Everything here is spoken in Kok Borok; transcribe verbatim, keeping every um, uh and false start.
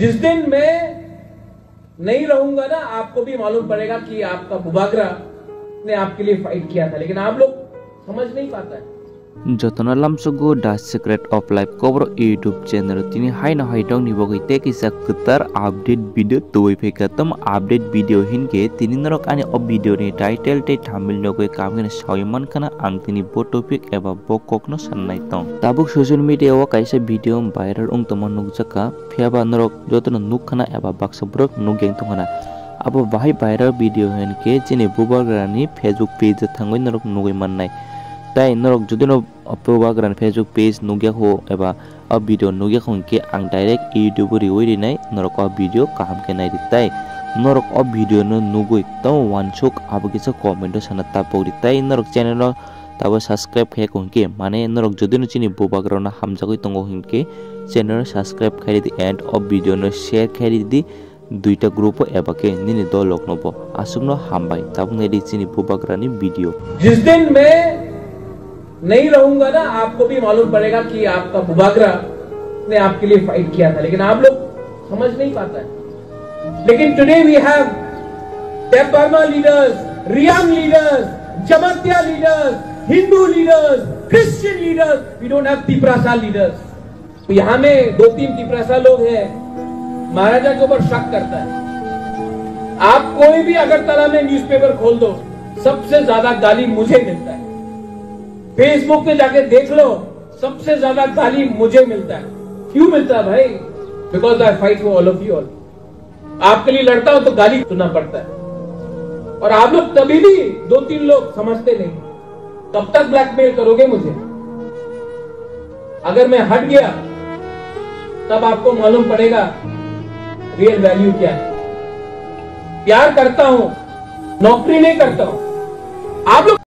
जिस दिन मैं नहीं रहूंगा ना, आपको भी मालूम पड़ेगा कि आपका बुबागरा ने आपके लिए फाइट किया था, लेकिन आप लोग समझ नहीं पाता है। Jotono lamsogo The Secret of Life Kobor YouTube channel tini haino hai dongni bagwi tei kisa kwtal update video tubui phaikha. Tamo update video hinkhe tini norok ani o video ni title tei thumbnail nugwi kaham kheno sawi mankha na ang tini bo topic eba bo kokno sanai tong. Tabuk social media o kaisa video viral wng tongma nukjakha. Phiya ba norok jotono nuk khana eba baksa borok nuk yang tong khana. Abo bahai viral video hinkhe chini bubagrani Facebook page o thangwi norok nugwi mannai. Tai norok jodi no bubagrani Facebook page nukya kho eba o video nukya kho hinkhe ang direct YouTube o riwi rinai, norok o video kaham khe nai di. Tai norok o video no nugwi tamo wansuk abo kisa comment o sana tapok di. Tai norok channel o tabo subscribe khe kho hinkhe, mane norok jodi no chini bubagrano hamjagwi tongo hinkhe channel no subscribe khaidi and o video no share khaidi duita group o eba khe nini dolok no bo. Aswkno hambai, tabuk naidi chini bubagrani video. जिस दिन मैं नहीं रहूंगा ना, आपको भी मालूम पड़ेगा कि आपका बुबागरा ने आपके लिए फाइट किया था, लेकिन आप लोग समझ नहीं पाता है। लेकिन today we have Debbarma leaders, Reang leaders, Jamatia leaders, Hindu leaders, Christian leaders, we don't have Tiprasa leaders. तो यहाँ में दो तीन तिपरासा लोग हैं, महाराजा के ऊपर शक करता है। आप कोई भी अगरतला में न्यूज़पेपर खोल दो, सबसे ज्यादा गाली मुझे मिलता है। फेसबुक पे जाके देख लो, सबसे ज्यादा गाली मुझे मिलता है। क्यों मिलता है भाई? Because I fight for all of you all. आपके लिए लड़ता हूं तो गाली सुनना पड़ता है। और आप लोग तभी भी दो तीन लोग समझते नहीं। कब तक ब्लैकमेल करोगे मुझे? अगर मैं हट गया, तब आपको मालूम पड़ेगा रियल वैल्यू क्या है। प्यार करता हूं, नौकरी नहीं करता हूं। आप लोग